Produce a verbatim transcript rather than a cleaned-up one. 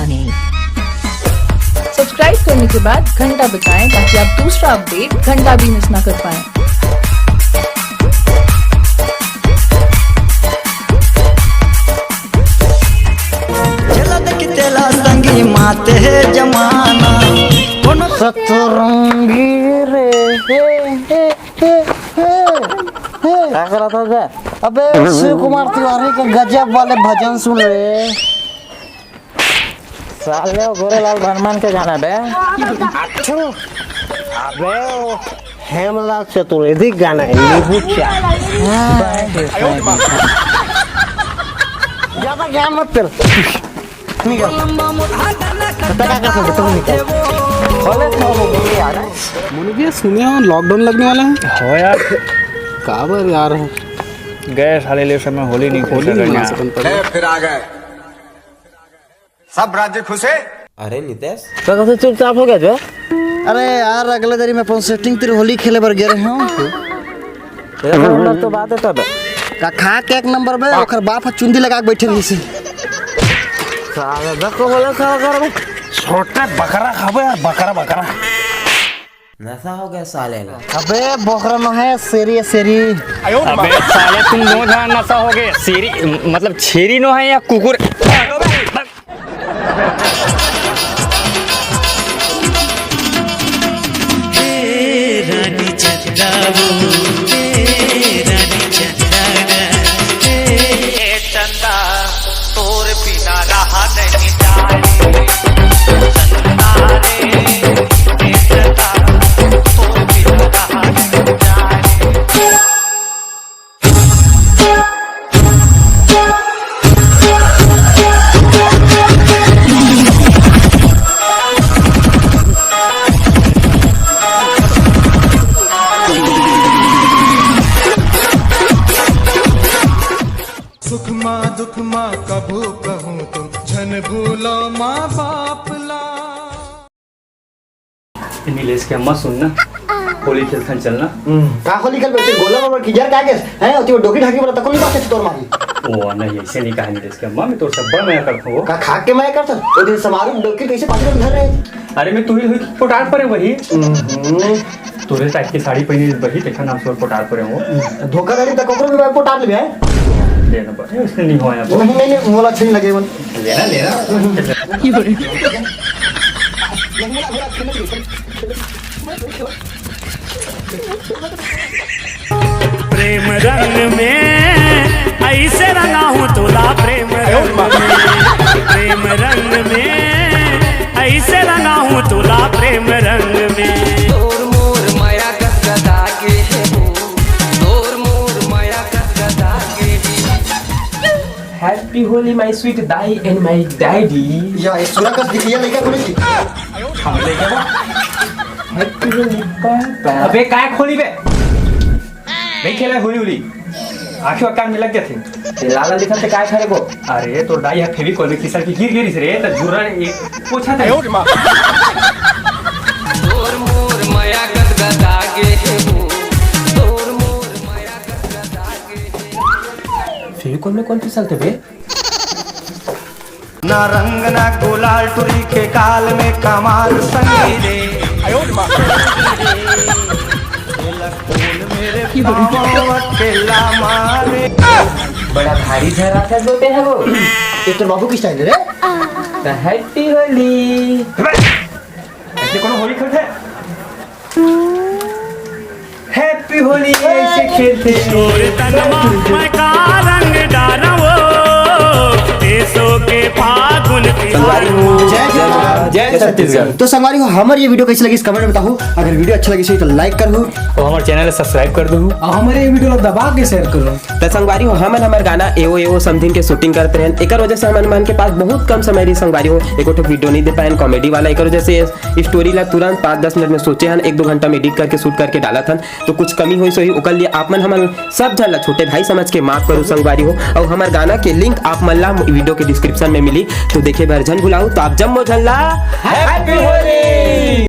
नहीं। सब्सक्राइब करने के बाद घंटा बजाएं, ताकि आप दूसरा अपडेट घंटा भी मिस ना कर पाएं। चला देख तेला संगी माते है जमाना। कोनो सतरंगी रे, हे, हे, हे, हे, हे। का करत हस बे? अबे शिव कुमार तिवारी के गजब वाले भजन सुन रे। साले वो गोरेलाल वर्मन के गाना बे। अच्छा। अबे वो हेमलाल चतुर्वेदी गाना है, नींबू चाय। ज्यादा ज्ञान मत कर। निकल। पता क्या कर सकते हो, निकल। खोले तो वो बोले यार। मुनि भैया, सुने हो लॉकडाउन लगने वाला है? हो यार। काबर यार? गए साले ले समय होली नहीं खेल होली नहीं सके मना यार। सकन पर। ए, फिर आ गए। सब राज्य खुश है। अरे नितेश, तो कैसे चुपचाप हो गया जो? अरे यार, अगले दरी में अपन सेटिंग तेरे होली खेले बर गे रहे हूँ। तेरा तो नंबर तो बात है तब। का खा के एक नंबर में, ओकर बाप ह चुंदी लगा के बैठे रही से। साला दस को बोला खा कर। छोटे बकरा खाबे यार, बकरा, बकरा। नशा हो गया साले ला। अबे बोकरा नो है, शेरी है, शेरी। अबे साले तुम दो जहाँ नशा हो गए, शेरी मतलब छेरी नो है या कुकुर? सुख मा दुख मा कभू कहूँ तुम झन भूलो माँ बाप ला। नीलेश के अम्मा सुन ना, होली खेलथन चल ना। का होली खेल बेटे, गोला बाबा की जर का गेस है, ओती डोकी ढाकी वाला तको नहीं बात तोर मारी। ओ नहीं, ऐसे नहीं कहा नीलेश के अम्मा, मैं तोर से बड़ मया करता हूँ। का खा के मया करता? वो दिन समारू डोकी कैसे पाछे धर रहे? अरे मैं तू ही हुई पोटार पर है वही। तोरे टाइप की साड़ी पहनी वही देखा नाम से पोटार पर हूँ। धोखाधड़ी तक ओकरो भी पोटार लेबे है। लेना पड़े, उसने नहीं होया। नहीं नहीं नहीं, मोला अच्छे नहीं लगे मन। लेना लेना। प्रेम रंग में ऐसे रंगा हूँ तोला प्रेम रंग में, प्रेम रंग में ऐसे रंगा हूँ तोला प्रेम रंग में। तोर मोर माया गदगदा के हे हो, तोर मोर माया गदगदा के हे। Happy Holi my sweet दाई and my daddy। या ये सुरा कस दिखिया लइका कोनी सी। हम लइका बा। Happy Holi papa. अबे काय खोली बे? नहीं खेला होली होली। आंखें कान में लग जाते। ते लाला लिखा ते काय खरे को? अरे तो दाई है फेविकॉल में खिसल के गिर गिर रे त जुरा एक पोछा दे। तोर मोर माया गदगदा गे हे हो। तोर मोर माया गदगदा गे हे। फेविकॉल में कौन फिसलते बे? ना रंग ना गुलाल टुरी के काल में कमाल संगी रे। खेला मारे। बड़ा भारी झरा था जो ते है वो। ये तो बाबू की स्टाइल है रे। तो हैप्पी होली। ऐसे कोनो होली खेलते हैं? हैप्पी होली ऐसे खेलते हैं। मैं का रंग डारा वो, देशों के फागुन तिहार। संगवारी हो, जय जोहार, जय छत्तीसगढ़। तो संगवारी हो, हमर ये वीडियो कैसे लगी, कमेंट में बताओ। अगर वीडियो अच्छा लगी तो लाइक कर दो। और हमारे चैनल सब्सक्राइब कर दो। और हमारे ये वीडियो ला दबा के शेयर करो। त संगवारी हो, हमन हमर गाना एओ एओ समधिन के शूटिंग करत रहन। एकर वजह से हमन मन के पास बहुत कम समय रही संगवारी हो, एको ठो वीडियो नहीं दे पाएन कॉमेडी वाला। एकर वजह से स्टोरी ला तुरंत पाँच दस मिनट में सोचे हन, एक दो घंटा में एडिट करके शूट करके डालत हन। तो कुछ कमी होइस होही, ओकर लिए आप मन हमन सब झन ला छोटे भाई समझ के माफ करू संगवारी हो। और हमर गाना के लिंक आप मन ला वीडियो के डिस्क्रिप्शन में मिली, तो देखे बर झन भुलाऊ। तो आप जम्मो झन ला हैप्पी होली।